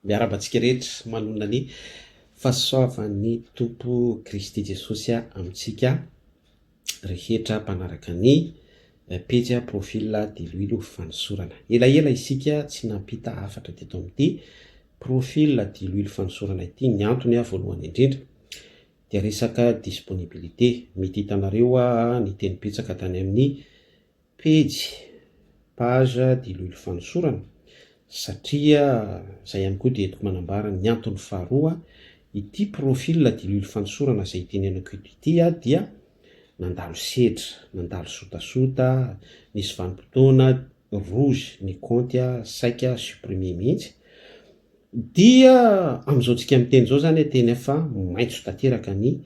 Miarahaba antsika rehetra manonona ny fahasoavan'ny Tompo Kristy Jesosy amintsika rehetra mpanaraka ny pejy profil Diloilo Fanosorana. Elaela isika tsy nampita hafatra teto amin'ity profil Diloilo Fanosorana ity. Ny antony voalohany indrindra dia resaka disponibilité. Mety hitanareo ny teny betsaka tany amin'ny pejy, page, diloilo fanosorana, satria izay ihany koa dia entiko manambara ny antony faharoa, ity profil diloilo fanosorana izay itenenako eto ity dia nandalo sedra, nandalo sotasota, nisy vanim-potoana rouge ny kaonty saika supprimer mihitsy, dia amin'izao tsika miteny izao izany tena efa maitso tanteraka ny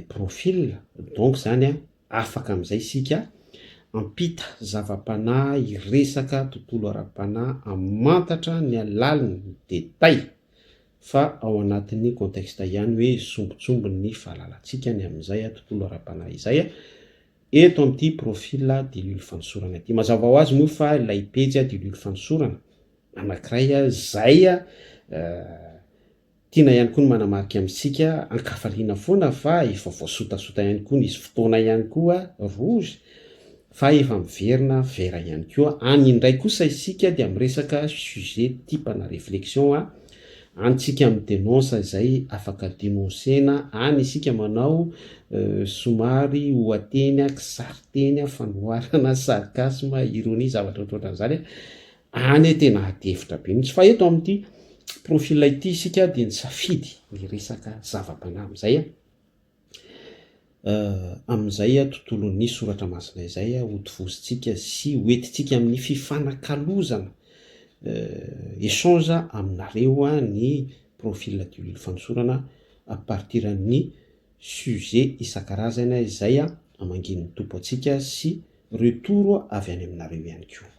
profil, donc izany Afaka amin'izay isika hampita zava-panahy, hiresaka tontolo ara-panahy, hamantatra ny halaliny, ny détail, fa ao anatin'ny contexte ihany hoe sombintsombiny ny fahalalantsika ny amin'izay tontolo ara-panahy izay eto amin'ity profil diloilo fanosorana ity. Mazava ho azy moa fa ilay pejy diloilo fanosorana anankiray izay Tiana ihany koa ny manamarika amintsika ankafaliana foana fa efa voasotasota ihany koa, nisy fotoana ihany koa rouge fa efa miverina vert ihany koa. Any indray kosa isika dia miresaka sujet type na réflexion a, any tsika mi-denonce izay afaka denoncer-na, any isika manao somary ohateny, kisariteny, fanoharana, sarcasme, ironie, zavatra ohatrohatran'izany. Any tena ady hevitra be mihitsy. Fa eto amin'ity profil ity isika dia nisafidy ny resaka zava-panahy amin'izay amin'izay tontolon'ny soratra masina izay hotovozintsika sy hoentintsika amin'ny fifanakalozana échange aminareo ny profil du fanosorana à partir an'ny sujet isan-karazany izay amangian'ny Tompo antsika sy retour avy any aminareo ihany koa.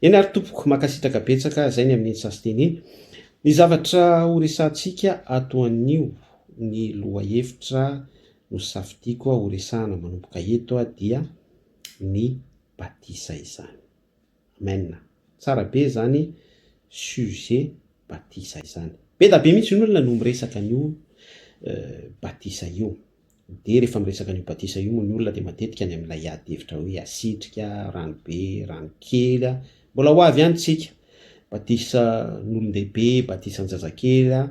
Eny ary tompoko, mankasitraka betsaka, zay ny amin'iny sasinteny iny. Ny zavatra ho resahantsika ato anio, ny lohahevitra nosafidiako ho resahana manomboka eto dia ny batisa izany. Amen. Tsara be zany sujet batisa izany. Be da be mihitsy ny olona no miresaka an'io batisa io. Dia rehefa miresaka an'io batisa io moa ny olona dia matetika any amin'ilay ady hevitra hoe asitrika, rano be, rano kely a. Mbola ho avy ihany tsika. Batisan'olon-dehibe, batisan-jazakely a,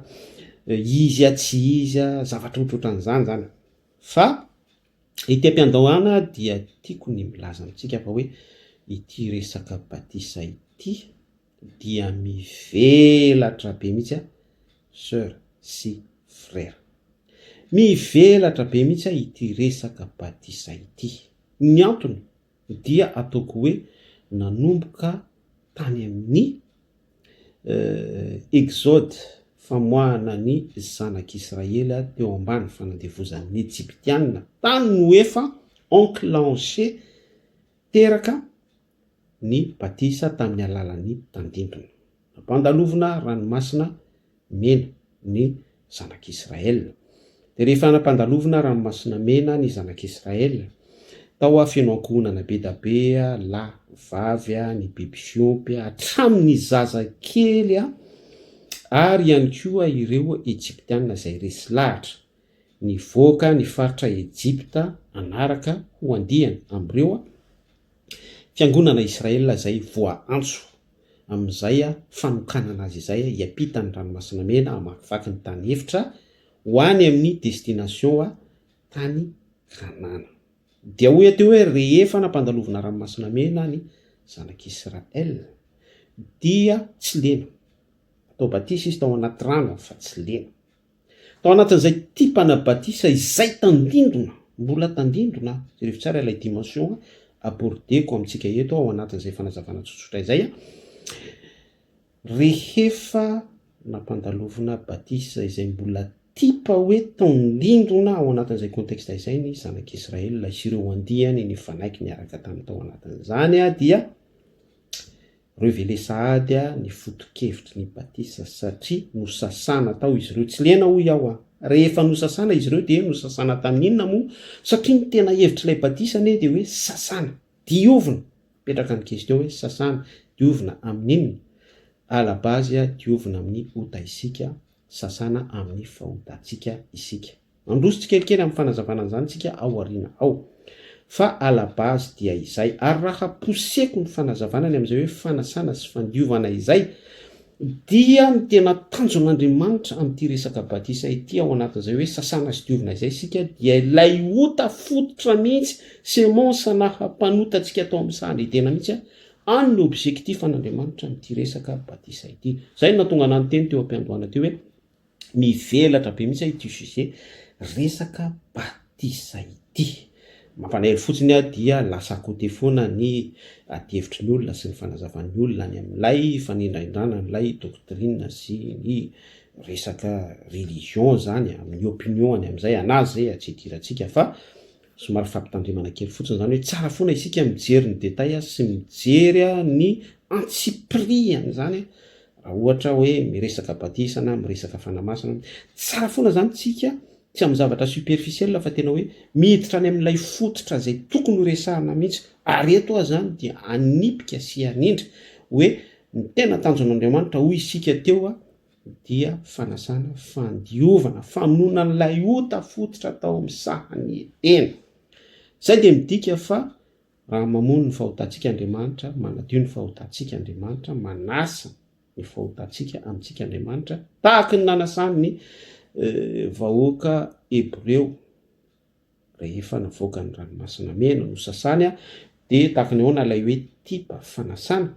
izy a, tsy izy a, zavatra ohatrohatran'izany zany. Fa ety am-piandohana dia tiako ny milaza amintsika fa hoe ity resaka batisa ity dia mivelatra be mihitsy a, soeur sy frère. Mivelatra be mihitsy ity resaka batisa ity. Ny antony dia ataoko hoe nanomboka tany amin'ny Exode, famoahana ny zanak'Israely teo ambany fanandevozan'ny Egyptiana, tany no efa enclenché, teraka, ny batisa tamin'ny alalan'ny tandindona. Nampandalovina ranomasina mena ny zanak'Israel. Dia rehefa nampandalovina ranomasina mena ny zanak'Israel, tao feno ankohonana be da be, lahy, vavy, ny biby fiompy, hatramin'ny zaza kely, ary ihany koa ireo Egyptiana izay resy lahatra nivoaka ny faritra Egypta hanaraka ho andiany amin'ireo Fiangonana Israel izay voaantso amin'izay fanokanana azy izay hiampita ny Ranomasina Mena hamakivaky ny tany efitra ho any amin'ny destination tany Kanana. Dia hoy aho teo hoe rehefa nampandalovina Ranomasina Mena ny zanak'Israel dia tsy lena. Atao batisa izy tao anaty rano fa tsy lena. Tao anatin'izay type-na batisa izay tandindona, mbola tandindona, jerevo tsara ilay dimension abordeko amintsika eto ao anatin'izay fanazavana tsotsotra izay, rehefa nampandalovina batisa izay mbola type hoe tandindona ao anatin'izay contexte izay ny zanak'Israel sy ireo andiany nifanaiky niaraka taminy tao anatin'izany dia Reveler sahady ny foto-kevitry ny batisa satria nosasana tao izy ireo. Tsy lena hoy aho an! Rehefa nosasana izy ireo dia nosasana tamin'ny inona moa? Satria ny tena hevitr'ilay batisa anie dia hoe sasana, diovina. Mipetraka ny question hoe sasana, diovina amin'ny inona? À la base diovina amin'ny ota isika, sasana amin'ny fahotantsika isika. Mandroso tsikelikely amin'ny fanazavana an'izany isika ao aoriana ao. Fa à la base dia izay. Ary raha poseko ny fanazavana ny amin'izay hoe fanasana sy fandiovana izay, dia ny tena tanjon'Andriamanitra amin'ity resaka batisa ity ao anatin'izay hoe sasana sy diovina izay isika dia ilay ota fototra mihitsy, semence naha mpanota antsika tao amin'ny sahan'i Edena mihitsy, any ny objectif an'Andriamanitra amin'ity resaka batisa ity. Izay no nahatonga anah niteny teo am-piandohana teo hoe Mivelatra be mihitsy ity sujet resaka batisa ity. Mampalahelo fotsiny aho dia lasa à côté foana ny adihevitry ny olona sy ny fanazavan'ny olona any amin'ilay fanindraindrana an'ilay doctrine sy ny resaka religion zany amin'ny opinion any amin'izay, an'azy zay tsy idirantsika fa somary fampitandremana kely fotsiny zany hoe tsara foana isika mijery ny détail sy mijery ny antsipirihany zany raha ohatra hoe miresaka batisa na miresaka fanamasina, tsara foana zany tsika tsy amin'ny zavatra superficiel fa tena hoe miditra any amin'ilay fototra zay tokony ho resahana mihitsy, ary eto aho zany dia hanipika sy hanindry hoe ny tena tanjon'Andriamanitra hoy isika teo dia fanasana, fandiovana, famonoana an'ilay ota fototra tao amin'ny sahan'i Edena. Izay dia midika fa raha mamono ny fahotantsika Andriamanitra, manadio ny fahotantsika Andriamanitra, manasa ny fahotantsika amintsika Andriamanitra, tahaka ny nanasany ny vahoaka Hebreo rehefa navoaka ny ranomasina mena, nosasany dia tahaka ny ahoana ilay hoe type fanasana,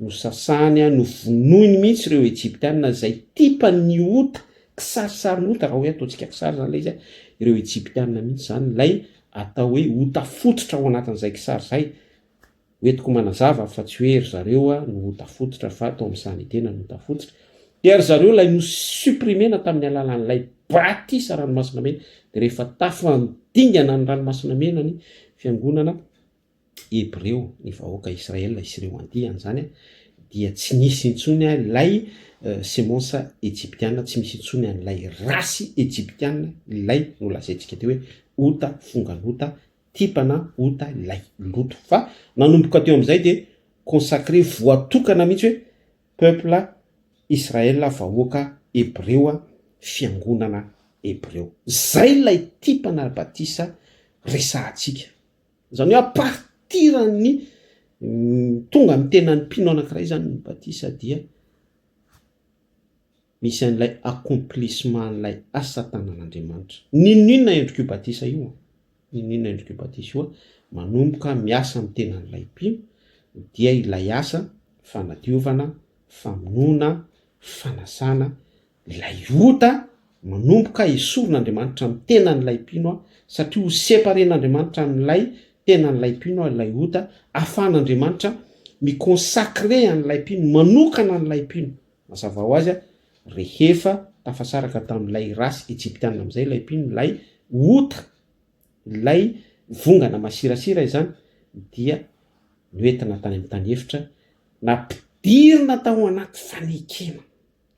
nosasany, novonoiny mihitsy ireo Egyptiana izay type ny ota, kisarisarin'ota, raha hoe ataontsika kisary izany ilay izy, ireo Egyptiana mihitsy izany ilay atao hoe ota fototra ao anatin'izay kisary izay, Hoentiko manazava fa tsy hoe ry zareo no ota fototra fa tao amin'ny sahan'i Edena no ota fototra. Dia ry zareo ilay no-supprimer-na tamin'ny alalan'ilay batisa ranomasina mena. Dia rehefa tafandingana ny ranomasina mena ny fiangonana hebreo, ny vahoaka Israel sy ireo andiany izany, dia tsy nisy intsony ilay semence egyptiana, tsy misy intsony an'ilay race egyptiana, ilay nolazaintsika teo hoe ota, fongan'ota, type na ota ilay loto fa nanomboka teo amizay de consacré voatokana mihitsy hoe peuple Israël vahoaka hebreo fiangonana hebreo zay ilay type na batisa resahantsika zany hoe à partir ny tonga ny tenan'ny mpino anakiray zany ny batisa dia Misy an'ilay accomplissement an'ilay asa tanan'Andriamanitra. N'inon'inona endrik'io batisa io an, n'inon'inona endrik'io batisa io an, manomboka miasa amin'ny tenan'ilay mpino dia ilay asa fanadiovana, famonoana, fanasana ilay ota manomboka esorin'Andriamanitra amin'ny tenan'ilay mpino an, satria ho separen'Andriamanitra amin'ilay tenan'ilay mpino an ilay ota, ahafahan'Andriamanitra mi-consacrer an'ilay mpino, manokana an'ilay mpino. Mazava ho azy, rehefa tafasaraka tamin'ilay race egyptiana amin'izay ilay mpino, ilay ota, ilay vongana masirasira izany, dia noentina tany amin'ny tany efitra, nampidirina tao anaty fanekena.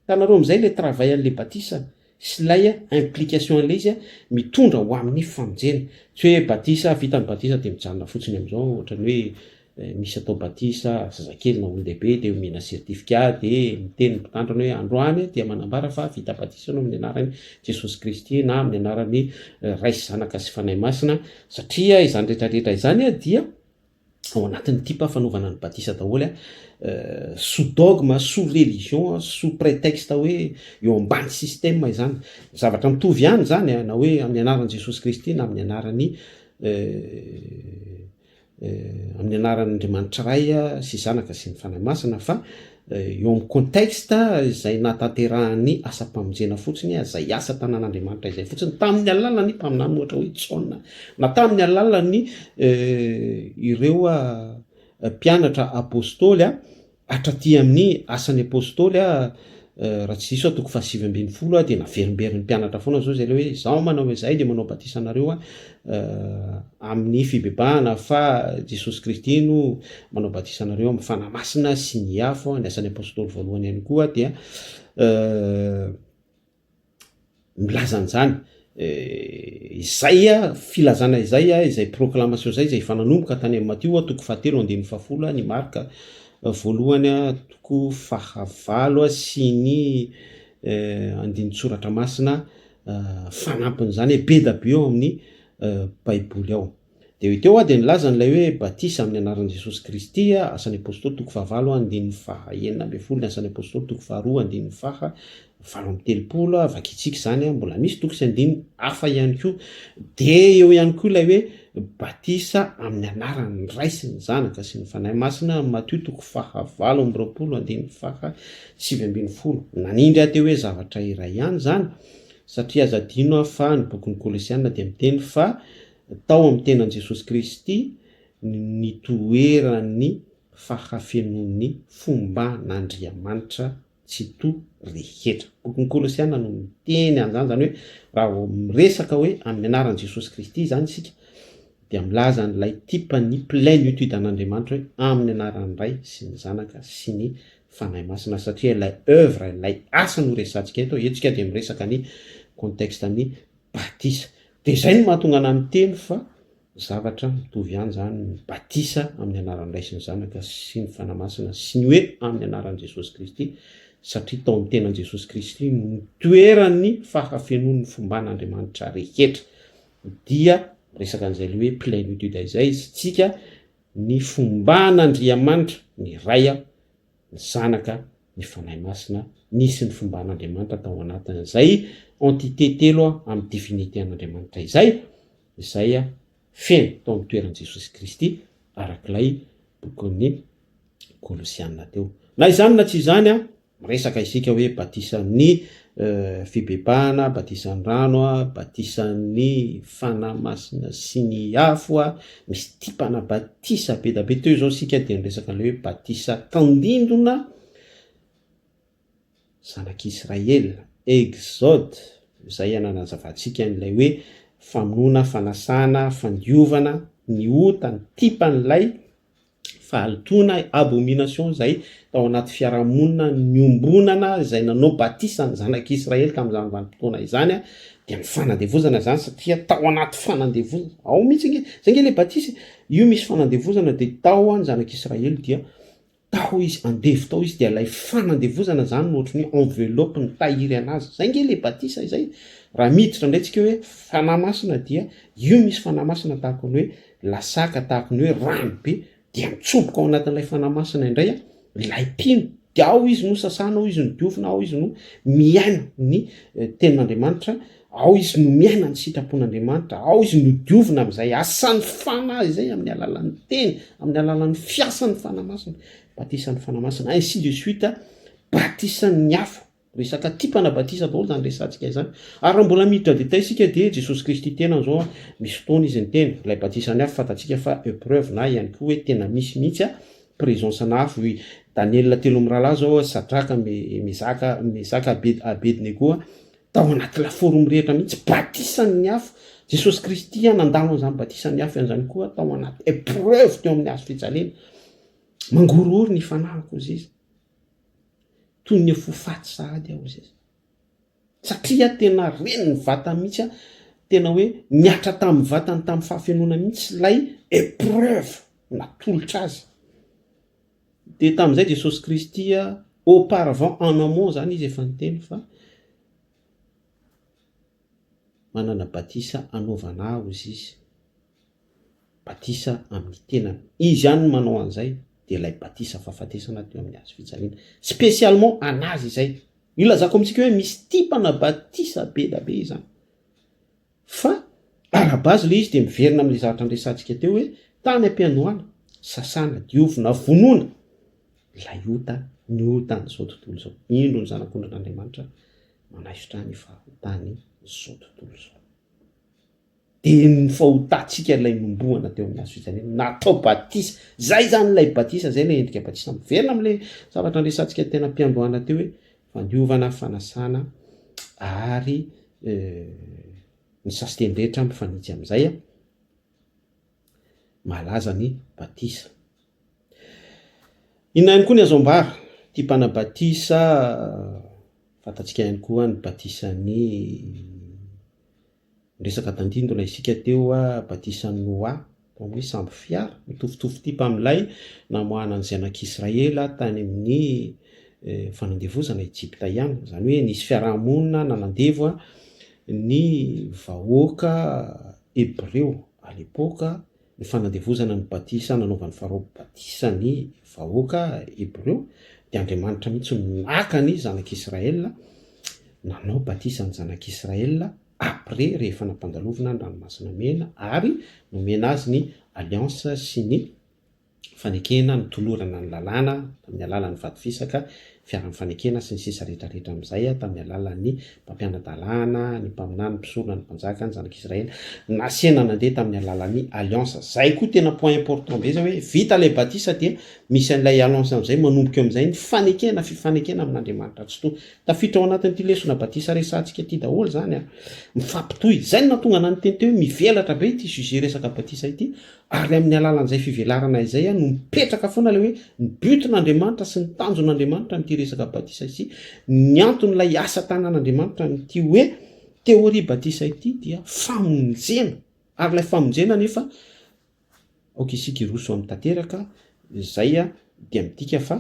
Hitanareo amin'izay ilay travail an'ilay batisa sy ilay implication an'ilay izy mitondra ho amin'ny famonjena. Tsy hoe batisa, vita ny batisa dia mijanona fotsiny amin'izao, ohatran'ny hoe misy atao batisa zazakely na olon-dehibe dia omena certificat dia miteny ny mpitandrina hoe androany dia manambara fa vita batisa ianao amin'ny anaran'i Jesosy Kristy na amin'ny anaran'ny Ray sy Zanaka sy Fanahy Masina satria izany rehetra rehetra izany dia ao anatin'ny type fanaovana ny batisa daholo sous dogme, sous religion, sous prétexte hoe eo ambany système izany zavatra mitovy ihany izany na hoe amin'ny anaran'i Jesosy Kristy na amin'ny anaran'ny Amin'ny anaran'Andriamanitra Ray sy Zanaka sy ny Fanahy Masina fa eo amin'ny contexte izay nahatanterahan'ny asam-pamonjena fotsiny, izay asa tanan'Andriamanitra izay fotsiny tamin'ny alalan'ny mpaminany ohatra hoe Jaona na tamin'ny alalan'ny ireo mpianatra apostoly Hatraty amin'ny Asan'ny Apostoly, raha tsy diso aho, toko fahasivy ambinifolo, dia naverimberin'ny mpianatra foana izao izay ilay hoe, izaho manao izay dia manao batisa anareo amin'ny fibebahana fa Jesosy Kristy no manao batisa anareo amin'ny Fanahy Masina sy ny afo. Ny Asan'ny Apostoly voalohany ihany koa dia milaza an'izany. Izay filazana izay, izay proclamation izay, izay efa nanomboka tany amin'ny Matio toko fahatelo andininy fahafolo, ny Marka voalohany toko fahavalo sy ny andinin-tsoratra masina fanampin'izany be da be ao amin'ny baiboly ao. Dia teo aho dia nilaza an'ilay hoe batisa amin'ny anaran'i Jesosy Kristy, Asan'ny Apostoly toko fahavalo andininy faha 16, ny Asan'ny Apostoly toko faharoa andininy faha 38, vakintsika izany, mbola misy toko sy andininy hafa ihany koa. Dia eo ihany koa ilay hoe batisa amin'ny anaran'ny Ray sy ny Zanaka sy ny Fanahy Masina, Matio toko faha 28 andininy faha 19. Nanindry aho teo hoe zavatra iray ihany izany, satria aza adino fa ny bokin'ny Kolosiana dia miteny fa Tao amin'ny tenan'i Jesosy Kristy no nitoeran'ny fahafenoan'ny fomban'Andriamanitra Tsitoha rehetra. Bokin'ny Kolosiana no miteny an'izany, izany hoe raha vao miresaka hoe amin'ny anaran'i Jesosy Kristy izany isika dia milaza an'ilay type-n'ny plénitude an'Andriamanitra hoe amin'ny anaran'ny Ray sy ny Zanaka sy ny Fanahy Masina satria ilay oeuvre, ilay asa no resahantsika eto, eto isika dia miresaka ny contexte-n'ny batisa. Dia izay no mahatonga anah miteny fa zavatra mitovy ihany izany ny batisa amin'ny anaran'ny Ray sy ny Zanaka sy ny Fanahy Masina sy ny hoe amin'ny anaran'i Jesosy Kristy satria tao amin'ny tenan'i Jesosy Kristy no nitoeran'ny fahafenoan'ny fomban'Andriamanitra rehetra. Dia miresaka an'izay le hoe plénitude izay isika, ny fomban'Andriamanitra, ny Ray, ny Zanaka, ny Fanahy Masina, nisy ny fomban'Andriamanitra tao anatin'izay entité telo amin'ny divinité an'Andriamanitra izay, izay feno tao amin'ny toeran'i Jesosy Kristy arak'ilay bokin'ny Kolosiana teo. Na izany na tsy izany, Miresaka isika hoe batisan'ny fibebahana, batisan'ny rano, batisan'ny Fanahy Masina sy ny afo, misy type-na batisa be da be. Teo izao isika dia niresaka an'ilay hoe batisa tandindona zanak'Israely, Exode, izay nanazavantsika an'ilay hoe famonoana, fanasana, fandiovana ny ota, ny type-n'ilay fahalotoana, abomination, izay tao anaty fiarahamonina niombonana izay nanao batisa ny zanak'Israely tamin'izany vanim-potoana izany dia ny fanandevozana izany satria tao anaty fanandevozana, ao mihitsy ange, zay ange le batisa e, io misy fanandevozana dia tao ny zanak'Israely dia tao izy, andevo tao izy dia ilay fanandevozana izany no ohatran'ny hoe enveloppe nitahiry anazy, zay ange le batisa izay, raha miditra indray tsika hoe fanahy masina dia io misy fanahy masina tahaka ny hoe lasaka tahaka ny hoe rano be dia mitsoboka ao anatin'ilay Fanahy Masina indray ilay mpino, dia ao izy no sasana, ao izy no diovina, ao izy no miaina ny tenin'Andriamanitra, ao izy no miaina ny sitrapon'Andriamanitra, ao izy no diovina amin'izay asan'ny Fanahy izay amin'ny alalan'ny teny, amin'ny alalan'ny fiasan'ny Fanahy Masina, batisan'ny Fanahy Masina, ainsi de suite, batisan'ny afo. Resaka type-na batisa daholo izany resahantsika izany. Ary raha mbola miditra détail isika dia Jesosy Kristy tenany izao misy fotoana izy niteny, ilay batisan'ny afo fantatsika fa epreuve na ihany koa hoe tena misy mihitsy présence-na afo i Daniela telo mirahalahy izao Sadraka, Mesaka, Mesaka, Abednego tao anaty lafaoro mirehitra mihitsy, batisan'ny afo. Jesosy Kristy nandalo an'izany batisan'ny afo izany koa tao anaty epreuve teo amin'ny hazo fijaliana. Mangorohoro ny fanahiko hozy izy. Toy ny efa ho faty sahady aho hozy izy. Satria tena ren'ny vatany mihitsy aho, tena hoe nihatra tamin'ny vatany tamin'ny fahafenoana mihitsy ilay épreuve natolotra azy. Dia tamin'izay Jesosy Kristy auparavant en amont izany izy efa niteny fa manana batisa hanaovana ahy hozy izy. Batisa amin'ny tenany. Izy ihany no manao an'izay, dia ilay batisa fahafatesana teo amin'ny hazo fijaliana. Spécialement an'azy izay. Ilazako amintsika hoe misy type-na batisa be da be izany. Fa à la base ilay izy dia miverina amin'ilay zavatra niresahantsika teo hoe tany am-piandohana, sasana, diovina, vonoina ilay ota, ny otan'izao tontolo izao. Indro ny Zanak'ondrin'Andriamanitra manaisotra ny fahotan'izao tontolo izao. Dia ny fahotantsika ilay nombohana teo amin'ny hazo fijaliana, natao batisa, zay zany ilay batisa, zay ilay endrika batisa. Miverina amin'ilay zavatra niresahantsika tena am-piandohana teo hoe fandiovana, fanasana ary ny sasinteny rehetra mifanitsy amin'izay mahalaza ny batisa. Inona ihany koa ny azo ambara? Ity mpanabatisa, fantatsika ihany koa ny batisan'ny Niresaka tandindona isika teo batisan'i Noa tao ao amin'ny sambo fiara, mitovitovy type amin'ilay namoahana ny zanak'Israely tany amin'ny fanandevozana Ejipta ihany. Izany hoe nisy fiaraha-monina nanandevo ny vahoaka hebreo à l'époque, ny fanandevozana ny batisa nanaovan'i Farao batisa ny vahoaka hebreo, dia Andriamanitra mihitsy no naka ny zanak'Israel, nanao batisa ny zanak'Israel après rehefa nampandalovina ny ranomasina mena ary nomena azy ny alliance sy ny fanekena, notolorana ny lalàna tamin'ny alalan'ny vato fisaka, fiaran'ny fanekena sy ny sisa rehetra rehetra amin'izay, tamin'ny alalan'ny mpampiana-dalàna, ny mpaminany, ny mpisorona, ny mpanjaka, ny zanak'Israely, nasiana nandeha tamin'ny alalan'ny alliance. Zay koa tena point important be zay hoe vita ilay batisa dia misy an'ilay alliance amin'izay manomboka eo amin'izay ny fanekena, fifanekena amin'Andriamanitra Tsitoha. Tafiditra ao anatin'ity lesona batisa resahantsika ity daholo izany an. Mifampitohy. Izay no nahatonga anah niteny teo hoe mivelatra be ity sujet resaka batisa ity. Ary amin'ny alalan'izay fivelarana izay no mipetraka foana ilay hoe ny but-n'Andriamanitra sy ny tanjon'Andriamanitra amin'ity resaka batisa ity, ny anton'ilay asa tanan'Andriamanitra amin'ity hoe théorie batisa ity dia famonjena. Ary ilay famonjena anefa, aoka isika hiroso amin'ny tanteraka, izay dia midika fa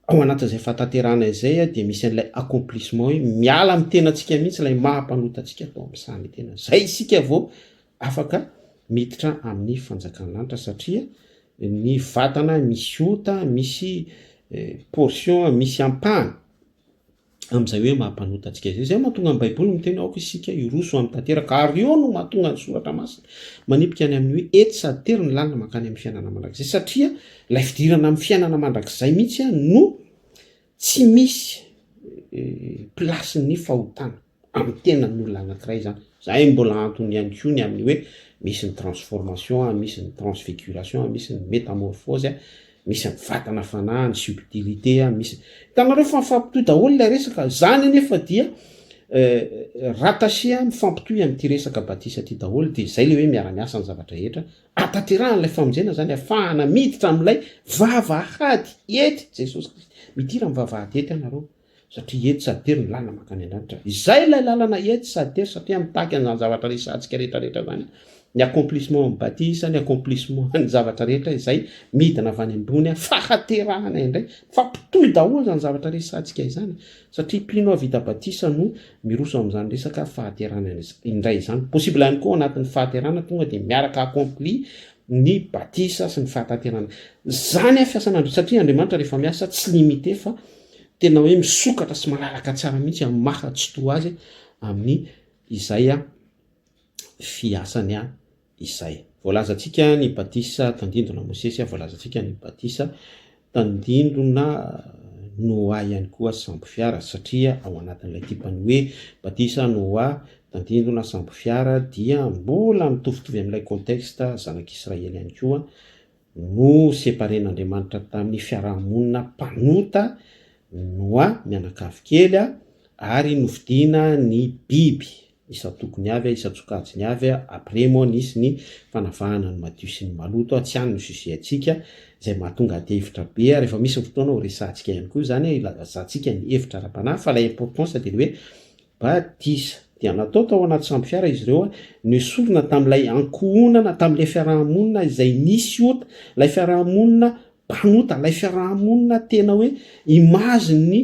Ao anatin'izay fahatanterahana izay dia misy an'ilay accomplissement hoe miala amin'ny tenantsika mihitsy ilay maha mpanota antsika tao amin'ny sahan'ny tena. Izay isika vao afaka miditra amin'ny fanjakan'ny lanitra satria ny vatana misy ota, misy portion, misy ampahany amin'izay hoe maha mpanota antsika izay. Izay no mahatonga ny Baiboly miteny aoka isika hiroso amin'ny tanteraka ary eo no mahatonga ny soratra masina manipika any amin'ny hoe ety sady tery ny lalana mankany amin'ny fiainana mandrakizay satria ilay fidirana amin'ny fiainana mandrakizay mihitsy no tsy misy place-n'ny fahotana amin'ny tenan'ny olona anankiray izany. Izay mbola antony ihany koa ny amin'ny hoe misy ny transformation, misy ny transfiguration, misy ny métamorphose, misy ny vatana fanahy, ny subtilité, misy, hitanareo fa mifampitohy daholo ilay resaka, izany anefa dia rattaché mifampitohy amin'ity resaka batisa ity daholo, dia izay ilay hoe miara-miasa ny zavatra rehetra, ahatanterahana ilay famonjena izany, ahafahana miditra amin'ilay vavahady ety Jesosy Kristy, midira amin'ny vavahady ety ianareo. Satria ety sady tery ny lalana mankany an-danitra. Izay ilay lalana ety sady tery satria mitaky an'izany zavatra resahantsika rehetra rehetra izany, ny accomplissement amin'ny batisa, ny accomplissement ny zavatra rehetra izay midina avy any ambony, fahaterahana indray. Mifampitohy daholo izany zavatra resahantsika izany satria mpino aho vita batisa no miroso amin'izany resaka fahaterahana indray izany. Possible ihany koa ao anatin'ny fahaterahana tonga dia miaraka accompli ny batisa sy ny fahatanterahana. Izany fiasan'Andriamanitra satria Andriamanitra rehefa miasa tsy limité fa tena hoe misokatra sy malalaka tsara mihitsy amin'ny maha tsy toa azy amin'ny izay fiasany izay. Voalazantsika ny batisa tandindona Mosesy, voalazantsika ny batisa tandindona Noa ihany koa sambo fiara satria ao anatin'ilay type-n'ny hoe batisa Noa tandindona sambo fiara dia mbola mitovitovy amin'ilay contexte zanak'Israely ihany koa No separen'Andriamanitra tamin'ny fiarahamonina mpanota Noa mianakavy kely ary nofidiana ny biby isan-tokony avy, isan-tsokajiny avy, après moa nisy ny fanavahana ny madio sy ny maloto, tsy any no sujet antsika, izay mahatonga ady hevitra be, rehefa misy ny fotoana ho resahantsika ihany koa izany, hilazantsika ny hevitra ara-panahy, fa ilay importance dia ny hoe Batisa. Dia natao tao anaty sambo fiara izy ireo, nesorina tamin'ilay ankohonana, tamin'ilay fiaraha-monina izay nisy ota, ilay fiaraha-monina mpanota, ilay fiaraha-monina tena hoe image-n'ny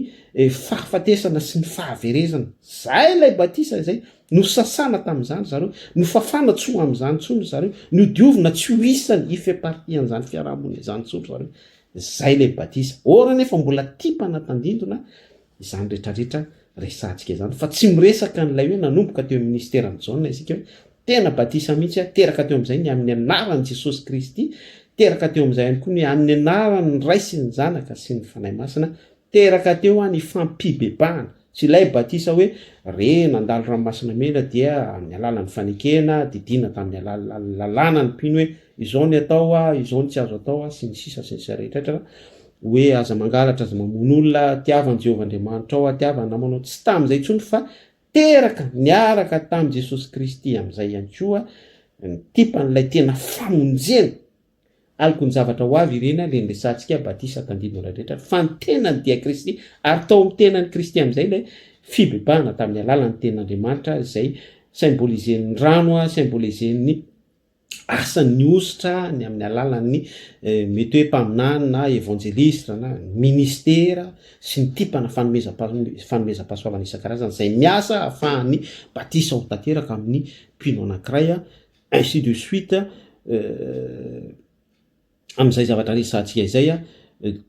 fahafatesana sy ny fahaverezana. Izay ilay batisa izay. Nosasana tamin'izany ry zareo, nofafana tsy ho amin'izany intsony ry zareo, nodiovina tsy ho isany hi-fait partie an'izany fiaraha-monina izany intsony ry zareo. Izay ilay batisa. Or anefa mbola type-na tandindona izany retraretra resahantsika izany fa tsy miresaka an'ilay hoe nanomboka teo amin'ny ministeran'i Jaona isika hoe tena batisa mihitsy aho, teraka teo amin'izay ny amin'ny anaran'i Jesosy Kristy, teraka teo amin'izay ihany koa ny amin'ny anaran'ny Ray sy ny Zanaka sy ny Fanahy Masina, teraka teo ny fampibebahana sy ilay batisa hoe re nandalo ranomasina mena dia amin'ny alalan'ny fanekena, didiana tamin'ny alalan'ny lalàna ny mpino hoe izao ny atao, izao ny tsy azo atao sy ny sisa sy ny sisa rehetra hoe aza mangalatra, aza mamono olona, tiava an'i Jehovah Andriamanitrao, tiava ny namanao. Tsy tamin'izay intsony fa teraka niaraka tamin'i Jesosy Kristy amin'izay ihany koa ny type-n'ilay tena famonjena. Aloky ny zavatra ho avy ireny ilay niresahantsika batisa tandindona rehetra fa ny tenany dia Kristy ary tao amin'ny tenan'i Kristy amin'izay ilay fibebahana tamin'ny alalan'ny tenin'Andriamanitra izay symboliser-n'ny rano, symboliser-n'ny. asan'ny hosotra ny amin'ny alalan'ny mety hoe mpaminany na evanjelista na ministera sy ny type-na fanomezam-pahasoavana isan-karazany izay miasa ahafahan'ny batisa ho tanteraka amin'ny mpino anankiray, ainsi de suite. Amin'izay zavatra resahantsika izay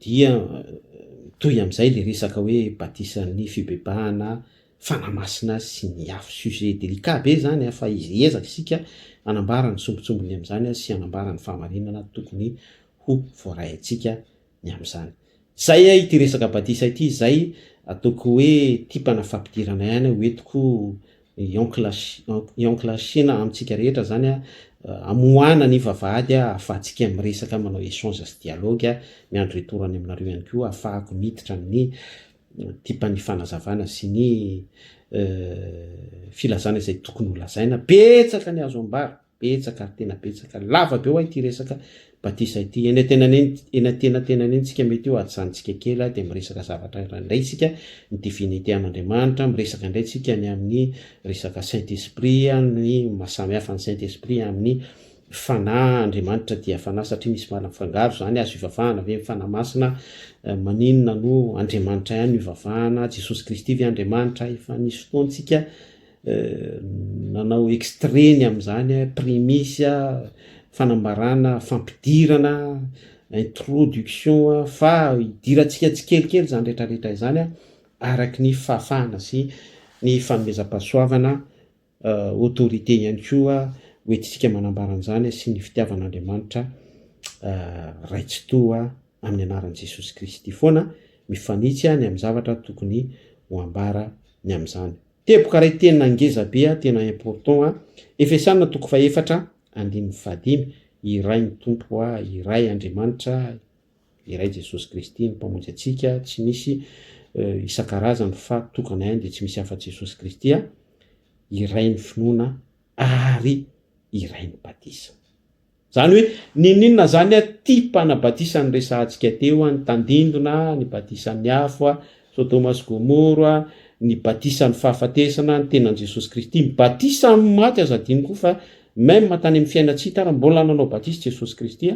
dia mitohy amin'izay le resaka hoe batisan'ny fibebahana, Fanahy Masina sy ny afo. Sujet délicat be zany fa izy hiezaka isika hanambara ny sombintsombiny amin'izany sy hanambara ny fahamarinana tokony ho voaray antsika ny amin'izany. Zay ity resaka batisa ity izay ataoko hoe type-na fampidirana ihany hoentiko Hi-enclencher-na amintsika rehetra zany hamohana ny vavahady ahafahantsika miresaka manao échange sy dialogue, miandry retour any aminareo ihany koa ahafahako miditra amin'ny type-n'ny fanazavana sy ny filazana izay tokony ho lazaina. Betsaka ny azo ambara. Betsaka ary tena betsaka. Lava be hoa ity resaka batisa ity. Eny antenany eny, eny antenatenany eny tsika mety ho ajanontsika kely dia miresaka zavatra iray indray tsika, ny divinité an'Andriamanitra, miresaka indray tsika ny amin'ny resaka Saint Esprit, ny maha samy hafa ny Saint Esprit amin'ny Fanahy, Andriamanitra dia Fanahy satria misy manafangaro izany, azo ivavahana ve ny Fanahy Masina, maninona no Andriamanitra ihany no ivavahana, Jesosy Kristy ve Andriamanitra, efa nisy fotoana tsika nanao extrait ny amin'izany, prémices, fanambarana, fampidirana, introduction, fa hidirantsika tsikelikely izany rehetrarehetra izany araky ny fahafahana sy ny fanomezam-pahasoavana, autorité ihany koa hoentintsika manambara an'izany sy ny fitiavan'Andriamanitra Ray Tsitoha amin'ny anaran'i Jesosy Kristy foana mifanitsy ny amin'ny zavatra tokony ho ambara ny amin'izany. Teboka iray tena ngeza be a, tena important a, Efesiana toko fahefatra andininy fahadimy, iray ny Tompo a, iray Andriamanitra, iray Jesosy Kristy ny Mpamonjy antsika, tsy misy isan-karazany fa tokana ihany dia tsy misy afa-tsy Jesosy Kristy a, iray ny finoana ary iray ny batisa. Zany hoe n'inon'inona zany a type ana batisa noresahantsika teo a, ny tandindona, ny batisan'ny afo a, Sodoma sy Gomoro a, ny batisan'ny fahafatesana, ny tenan'i Jesosy Kristy, ny batisa amin'ny maty aza adino koa fa même tany amin'ny fiainana-tsy hita ary mbola nanao batisa Jesosy Kristy a,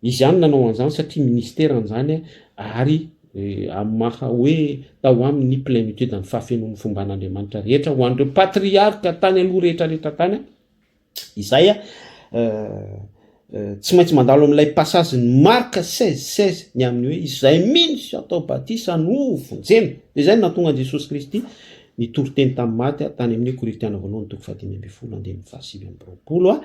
Izy ihany nanao an'izany satria ministerany izany ary amin'ny maha hoe tao aminy ny plénitude ny fahafenoan'ny fomban'Andriamanitra rehetra ho an'ireo patriarka tany aloha rehetra rehetra tany Izay tsy maintsy mandalo amin'ilay passage-n'i Marc 16, 16 ny amin'ny hoe izay mino sy atao batisa no ho vonjena. Dia izay no nahatonga an'i Jesosy Kristy nitory teny tamin'ny maty tany amin'ny Korintiana voalohany toko faha-15 andininy faha-29,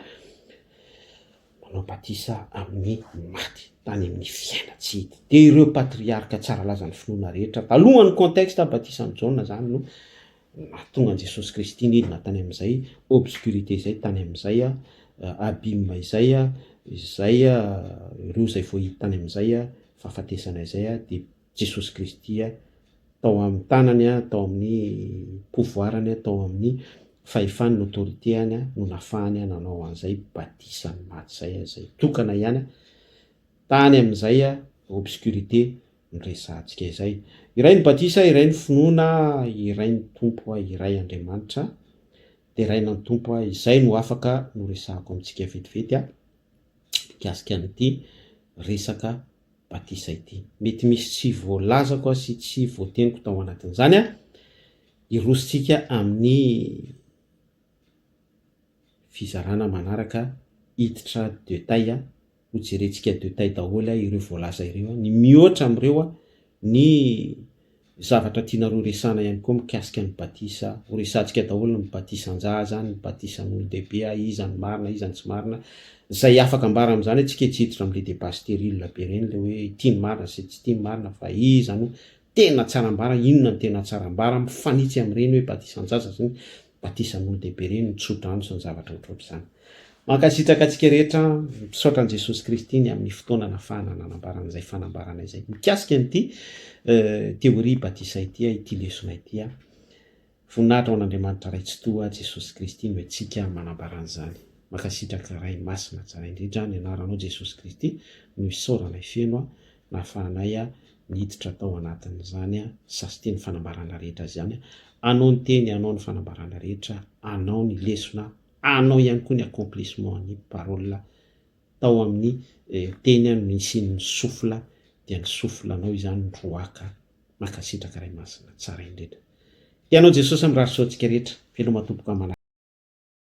manao batisa amin'ny maty tany amin'ny fiainan-tsy hita. Dia ireo patriarka tsara laza ny finoana rehetra talohan'ny contexte batisan'i Jaona izany no Nahatonga an'i Jesosy Kristy nidina tany amin'izay obscurité izay, tany amin'izay abîme izay, izay ireo izay voahidy tany amin'izay fahafatesana izay, dia Jesosy Kristy tao amin'ny tanany, tao amin'ny pouvoir-ny, tao amin'ny fahefany, ny autorité-ny no nahafahany nanao an'izay batisan'ny maty izay, izay tokana ihany tany amin'izay obscurité Noresahantsika izay. Iray ny batisa, iray ny finoana, iray ny Tompo, iray Andriamanitra. Deraina ny Tompo, izay no afaka noresahako amintsika vetivety mikasika an'ity resaka batisa ity. Mety misy tsy voalazako sy tsy voateniko tao anatin'izany. Hirosontsika amin'ny fizarana manaraka hiditra detail. Ho jerentsika detail daholo ireo voalaza ireo, ny mihoatra amin'ireo, ny zavatra tianareo resahana ihany koa mikasika ny batisa, ho resahantsika daholo ny batisan-jaza, ny batisan'olon-dehibe, iza ny marina, iza ny tsy marina, izay afaka ambara amin'izany tsika tsy hiditra amin'ilay débat stérile be ireny ilay hoe ity ny marina sy tsy ity ny marina fa iza no tena tsara ambara, inona no tena tsara ambara, mifanitsy amin'ireny hoe batisan-jaza sy ny batisan'olon-dehibe ireny, ny tso-drano sy ny zavatra ohatrohatr'izany. Mankasitraka antsika rehetra, misaotra an'i Jesosy Kristy ny amin'ny fotoana nafahana nanambara an'izay fanambarana izay mikasika an'ity théorie batisa ity, ity lesona ity. Voninahitra ho an'Andriamanitra Ray Tsitoha, Jesosy Kristy no antsika manambara an'izany. Mankasitraka Ray Masina tsara indrindra, ny anaranao Jesosy Kristy no isaoranay feno nahafahanay niditra tao anatin'izany sasiteny fanambarana rehetra izany. Anao ny teny, anao ny fanambarana rehetra, anao ny lesona. anao ihany koa ny accomplissement ny parole tao amin'ny teny no nisian'ny souffle, dia ny souffle anao izany ny roaka. Mankasitraka Ray Masina tsara indrindra. Tianao Jesosy mirary soa antsika rehetra. Veloma tompoko amanaraka.